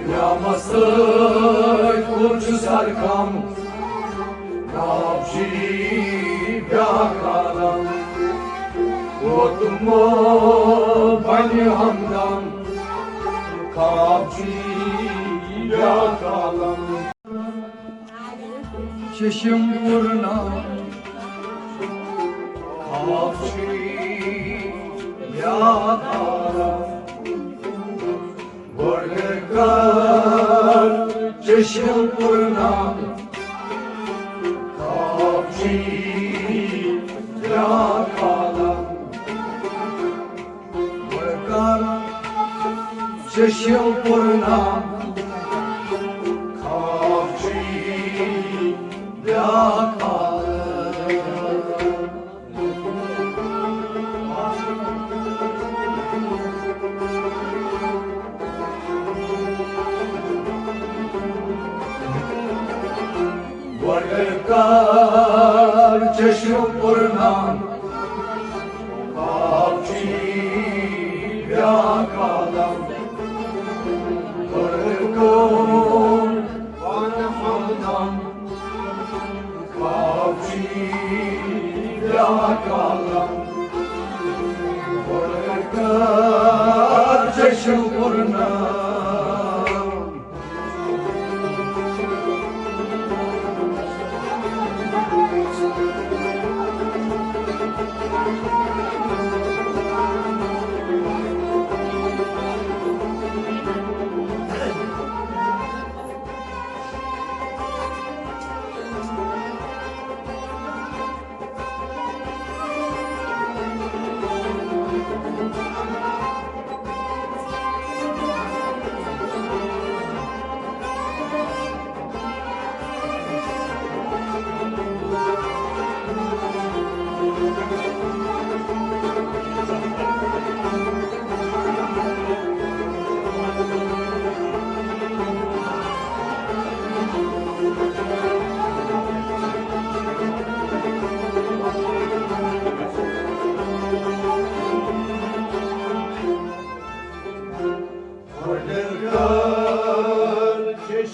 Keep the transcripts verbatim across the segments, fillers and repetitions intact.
قیامس سۭتۍ کوٚر چھُ سرکم، کاپچی بیٛاکھ عالم۔ ووتمو بنہِ ہمدم، کاپچی بیٛاکھ عالم۔ چشم پورنم، کاپچی بیٛاکھ عالم۔ گۄڈٕ کر چشم پورنم، کاپچی بیٛاکھ عالم۔ گۄڈٕ کر چشم پورنم، کاپچی بیٛاکھ عالم۔ گۄڈٕ کر چشم پورنم، کاپچی بیٛاکھ عالم۔ گۄڈٕ کوٚر پانہٕ ہمدم، کاپچی بیٛاکھ عالم۔ گۄڈٕ کر چشم پورنم۔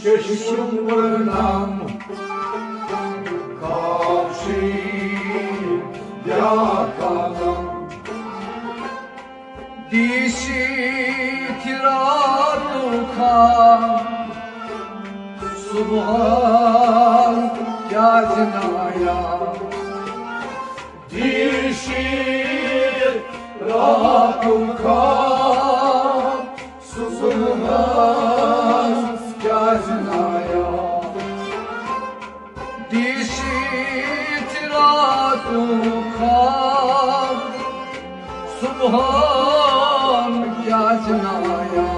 چشم پورنم، کاپچی بیٛاکھ عالم۔ دیٖشِتھ راتُک خواب، صبحن کیٛازِ نہٕ آیا؟ دیٖشِتھ راتُک خواب، صبحن کیٛازِ نہٕ آیا؟ دیٖشِتھ راتُک خواب، صبحن کیٛازِ نہٕ آیا؟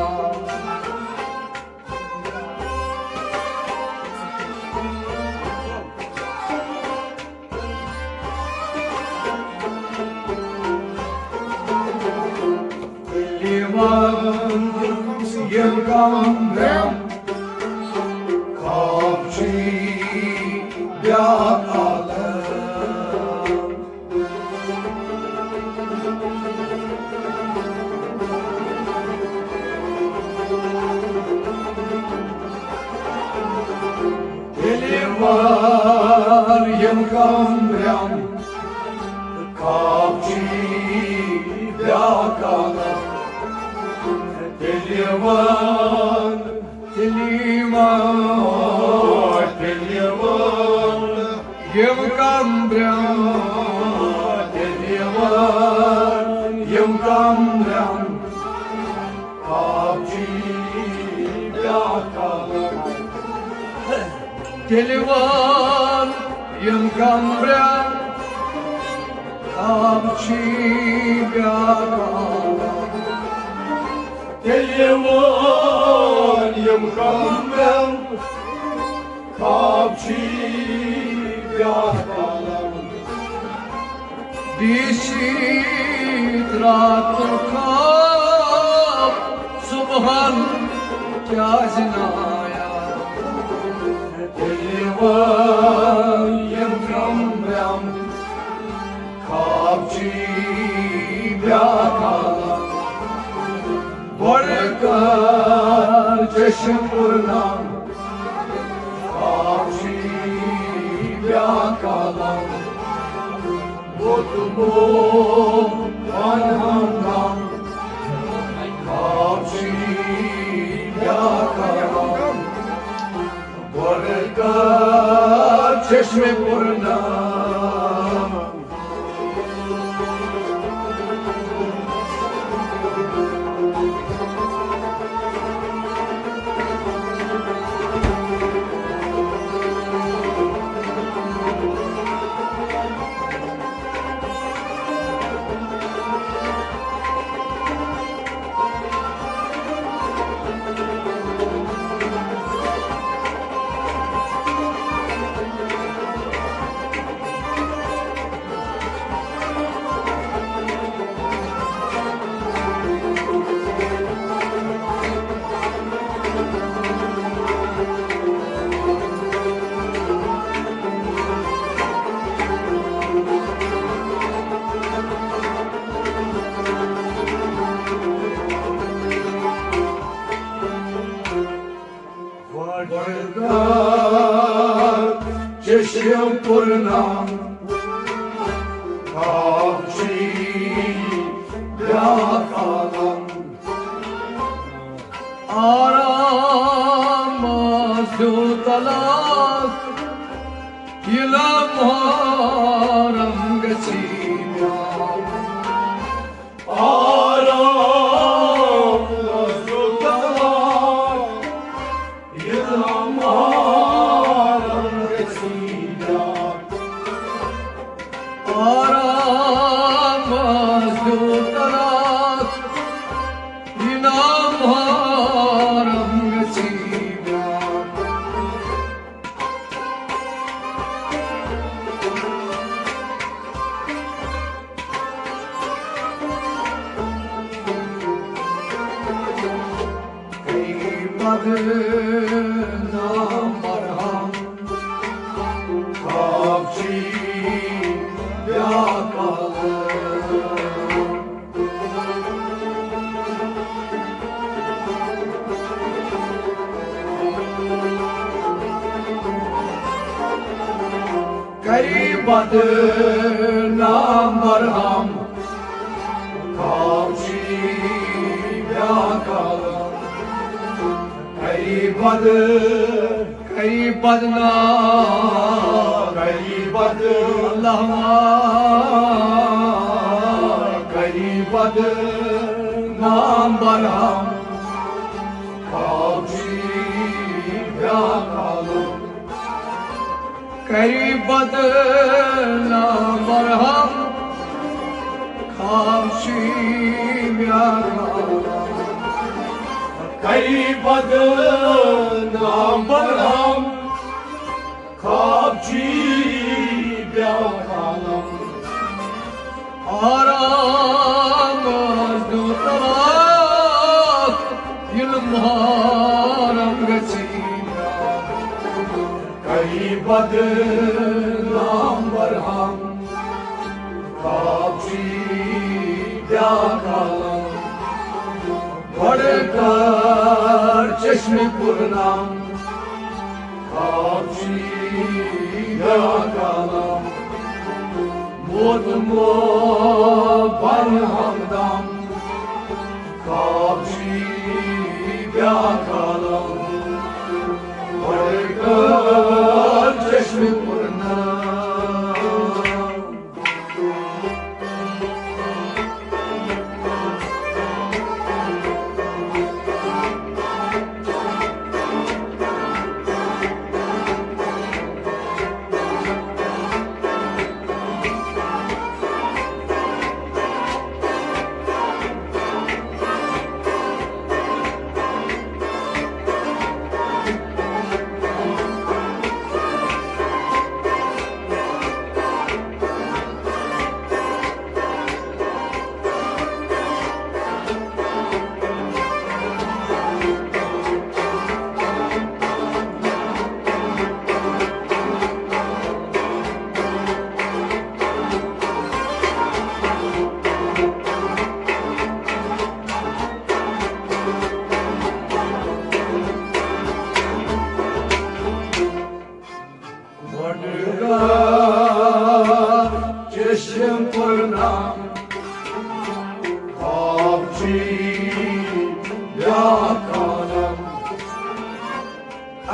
تیٚلہِ وَن یِم کمرن، کاپچی بیٛاکھ عالم۔ تیٚلہِ وَن یِم کمرن، کاپچی بیٛاکھ عالم۔ تیٚلہِ وَن، تیٚلہِ وَن، تیٚلہِ وَن یِم کمرن، تیٚلہِ وَن یِم کمرن، کاپچی بیٛاکھ عالم۔ تیٚلہِ وَن یِم کمرن، کاپچی بیٛاکھ عالم۔ تیٚلہِ وَن یِم کمرن، کاپچی بیٛاکھ عالم۔ دیٖشِتھ راتُک خواب، صبحن کیٛازِ نہٕ آیا؟ تیٚلہِ وَن یِم کمرن، کاپچی بیٛاکھ عالم۔ گۄڈٕ کر چشم پرنم، آب چی بیاکھ عالم، ووتمو پن ہمدم، آب چی بیاکھ عالم، گۄڈٕ کر چشم پرنم۔ وڈگار چشم پرنم، آب چی بیاکھ عالم۔ آرام آسیو تلاش، ییٚلہِ محرم گژھی بیاکھ۔ آرام آسیو تلاش، ییٚلہِ محرم گژھی بیاکھ۔ آرام آسیو تلاش، ییٚلہِ محرم گژھی بیاکھ۔ کئی بدنام برہم، خواب چی بیاکھ عالم۔ کری بدنام برہم، خواب چی بیاکھ عالم۔ کری بد، کری بدنام، کری بد، اللہ، کری بدنام برہم، خواب چی بیاکھ عالم۔ کری بدنام برہم، خواب چی بیاکھ عالم۔ کری بدنام برہم، خواب چی بیاکھ عالم۔ آرام آسیو تلاش، ییٚلہِ محرم گژھی بیاکھ۔ کری بدنام برہم، خواب چی بیاکھ عالم۔ گۄڈٕ کر چشم پرنم، خواب چی بیاکھ عالم۔ موت مو بن ہمدم، خواب چی بیاکھ عالم۔ گۄڈٕ کر چشم پرنم۔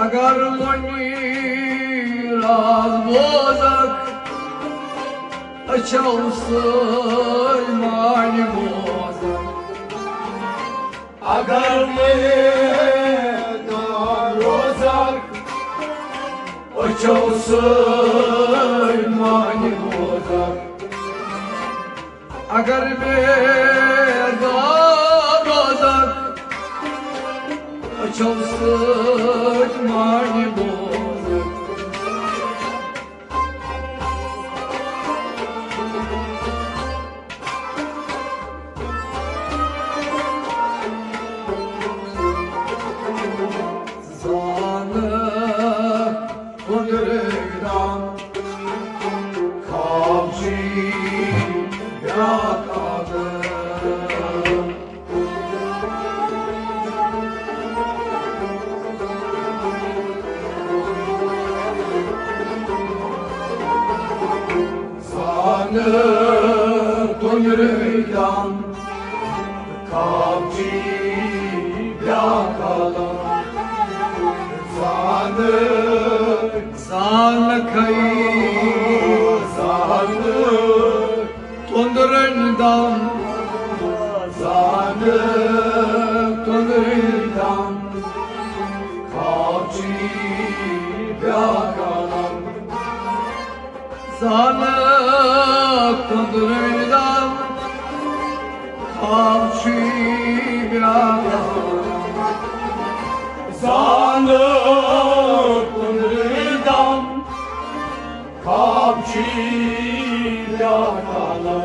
اگر منیٖر آز بوزکھ، أچھو سۭتۍ مانہِ بوزکھ۔ اگر میدان روزکھ، أچھو سۭتۍ مانہِ بوزکھ۔ اگر بیدار روزکھ، أچھو سۭتۍ مانہِ بوزکھ۔ زانہٕ کُنرٲوۍ دام، خواب چھُے بیٛاکھ عالم۔ زانہٕ کُنرٲوۍ دام، خواب چھُے بیٛاکھ عالم۔ زانہٕ، زانہٕ کھَے، زانہٕ تُندرَن دام، زانہٕ تُندرَن دام، خواب چھُے بیٛاکھ عالم۔ زانہٕ تُندرَن دام، خواب چھُے بیٛاکھ عالم۔ زانہٕ تُندرَن دام، خواب چھُے بیٛاکھ عالم۔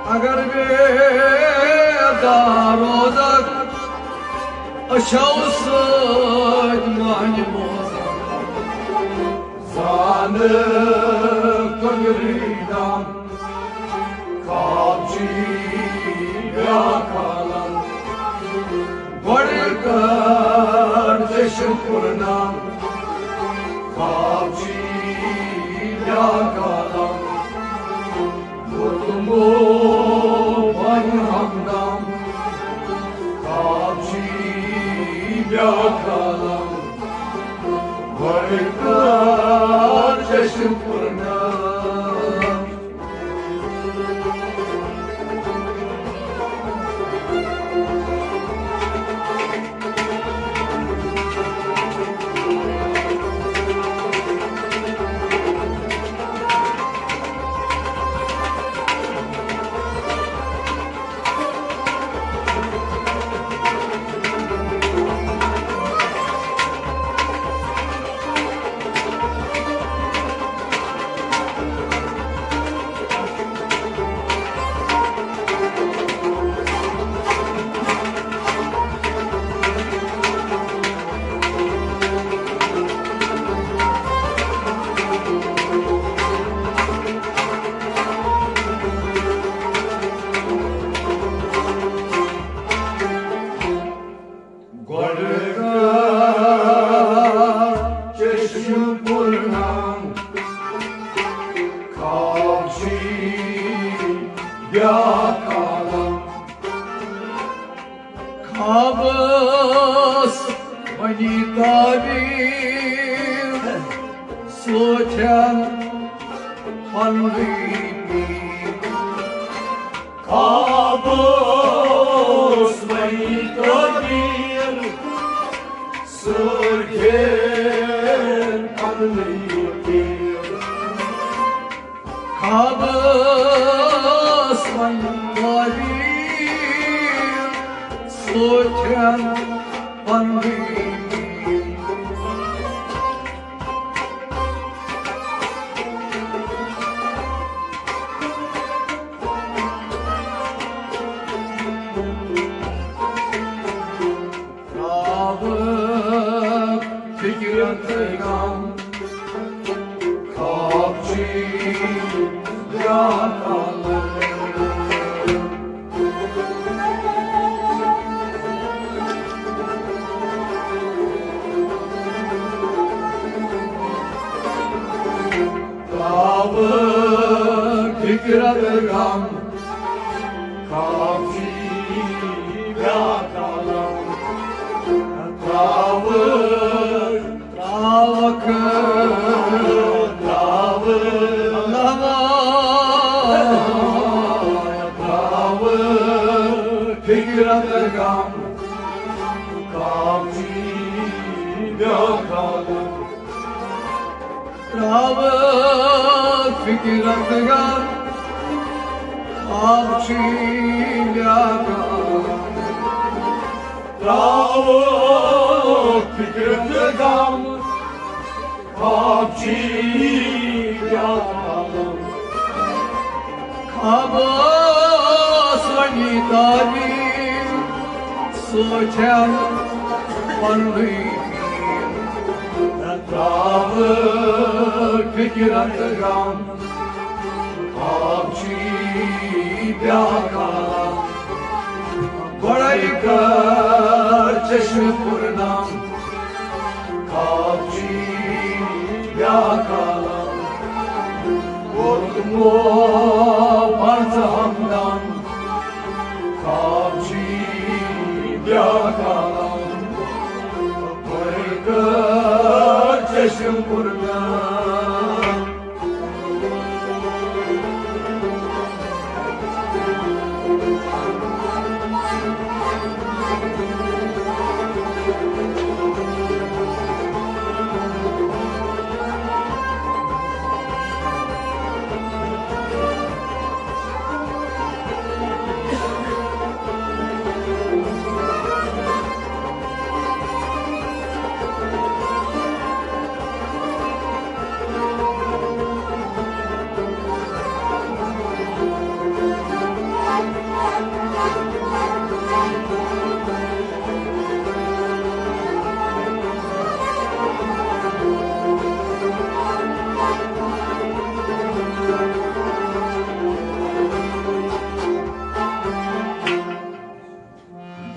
اگر بیدار روزکھ، أچھو سۭتۍ مانہِ بوزکھ۔ زانہٕ کُنرٲوۍ دام، خواب چھُے بیٛاکھ عالم۔ گۄڈٕ کر چشم پُرنا، خواب چھُے بیٛاکھ عالم۔ ووتمو بن ہمدم، خواب چھُے بیٛاکھ عالم۔ گۄڈٕ کر چشم پُرنا۔ گۄڈٕ کر چشم پُرنا، خواب چھُے بیٛاکھ عالم۔ خوابس ونی تعبیر سۭتۍ پننُے پیر۔ خوابس ونی تعبیر سۭتۍ پننُے پیر۔ خوابس ونی تعبیر سۭتۍ پننُے پیر۔ ترٛاوٕ فِکرِ تہٕ غم، خواب چھُے بیٛاکھ عالم۔ ترٛاوٕ فِکرِ تہٕ غم، خواب چھُے بیٛاکھ عالم۔ ترٛاوٕ تھاوٕ فِکرِ تہٕ غم، خواب چھُے بیٛاکھ عالم۔ ترٛاوٕ فِکرِ تہٕ غم، خواب چھُے بیٛاکھ عالم۔ خواب اوس وۄنی تعبیٖر، سونٛچن پننُے تیٖر۔ ترٛاوٕ فِکرِ تہٕ غم، خواب چھُے بیٛاکھ عالم۔ گۄڈَے کر چشمہٕ پُرنم، خواب چھُے بیٛاکھ عالم۔ کوٚرمو پنٛژٕ ہمدم، خواب چھُے بیٛاکھ عالم۔ گۄڈَے کر چشمہٕ پُرنم۔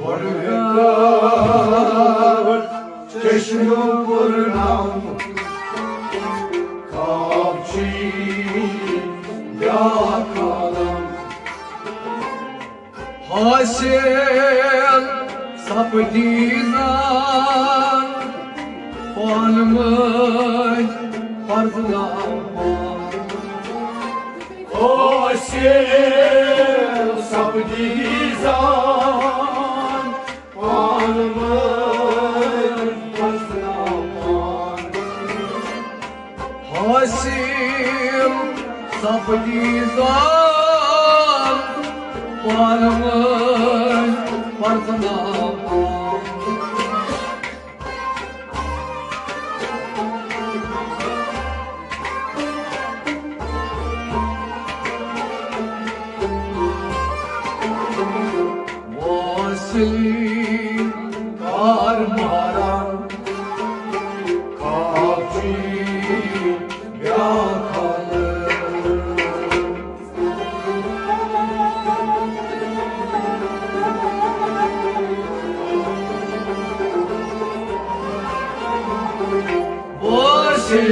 گۄڈٕ کر چشمہٕ پُرنم، خواب چھُے بیٛاکھ عالم۔ حٲصِل سپدی زان، پانہٕ مٔنٛزۍ پرزٕناو پان۔ حٲصِل سپدی زان، پانہٕ مٔنٛزۍ پرزٕناو پان۔ حٲصِل سپدی زان، پانہٕ مٔنٛزۍ پرزٕناو پان۔ وٲصِل کار محرم، خواب چھُے بیٛاکھ عالم۔ وٲصِل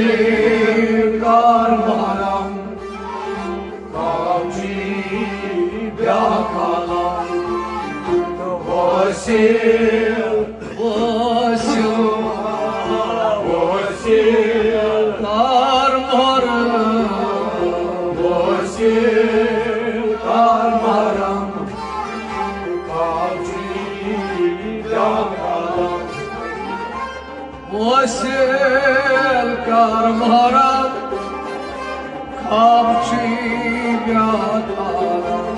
کار محرم، خواب چھُے بیٛاکھ عالم۔ وٲصِل، وٲصِل، وٲصِل کار محرم، وٲصِل کار محرم، خواب چھُے بیٛاکھ عالم۔ وٲصِل کار محرم، خواب چھُے بیٛاکھ عالم۔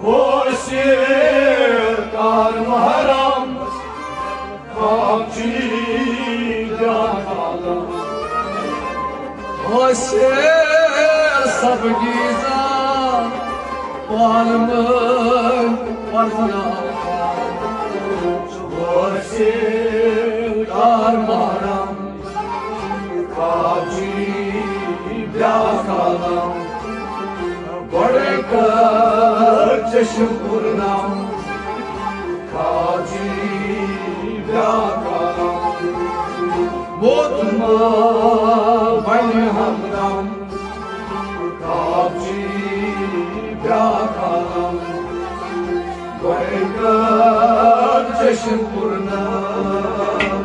وٲصِل کار محرم، خواب چھُے بیٛاکھ عالم۔ حٲصِل سپدی زان، پانہٕ مٔنٛزۍ پرزٕناو پان۔ وٲصِل کار محرم، خواب چھُے بیٛاکھ عالم۔ گۄڈَے کر چشمہٕ پُرنم، خواب چھُے بیٛاکھ عالم۔ موت ما بنہِ ہمدم، خواب چھُے بیٛاکھ عالم۔ گۄڈَے کر چشمہٕ پُرنم۔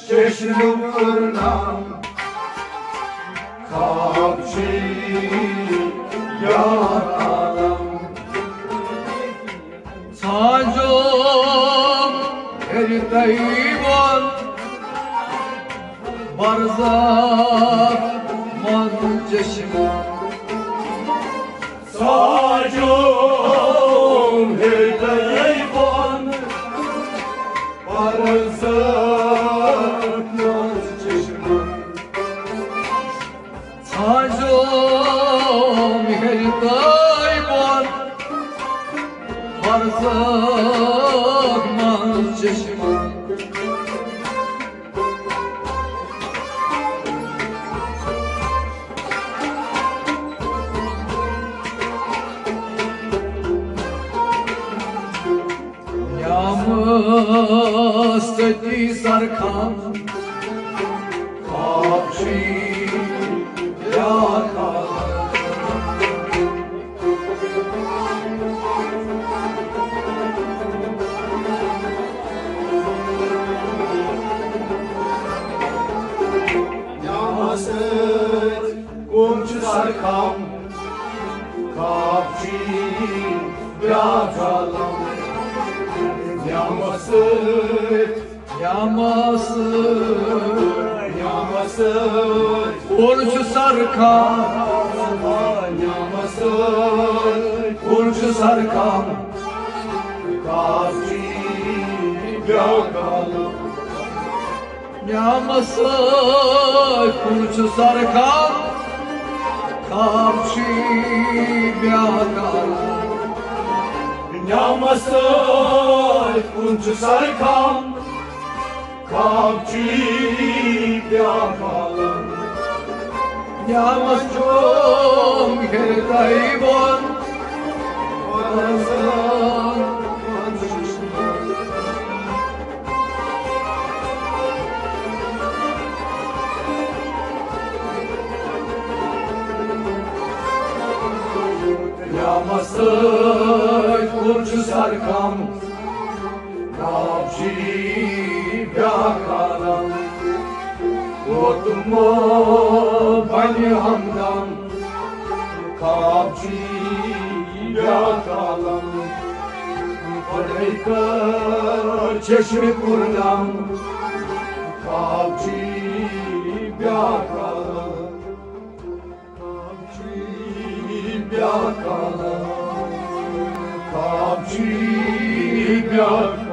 چشم کرنم کاپچی یا عالم. سانجو ہر دیوان برزخ من چشم. سانجو ہر دیوان برزخ من چشم. سانجو ہر دیوان برزخ من چشم. نیامس تتی سرخم کاپچی یا کالم. نیامس سۭتۍ کُن چھُ سرخم کاپچی بیاکھ عالم. نیامس سۭتۍ، نیامس سۭتۍ، نیامس سۭتۍ کُن چھُ سرخم. نیامس سۭتۍ کُن چھُ سرخم کاپچی بیاکھ عالم. نیامس سۭتۍ کُن چھُ سرخم کاپچی بیاکھ عالم. نیامس سۭتۍ کُن چھُ سرخم کاپچی بیاکھ عالم. نیامس چوم ہر دیوان نیامس سۭتۍ کُن چھُ سرخم کاپچی بیاکھ عالم. ووتمو بنہِ ہمدم کاپچی بیاکھ عالم. خۄداے کٔر چشم پوٗرنم کاپچی بیاکھ عالم. کاپچی بیاکھ عالم. کاپچی بیاکھ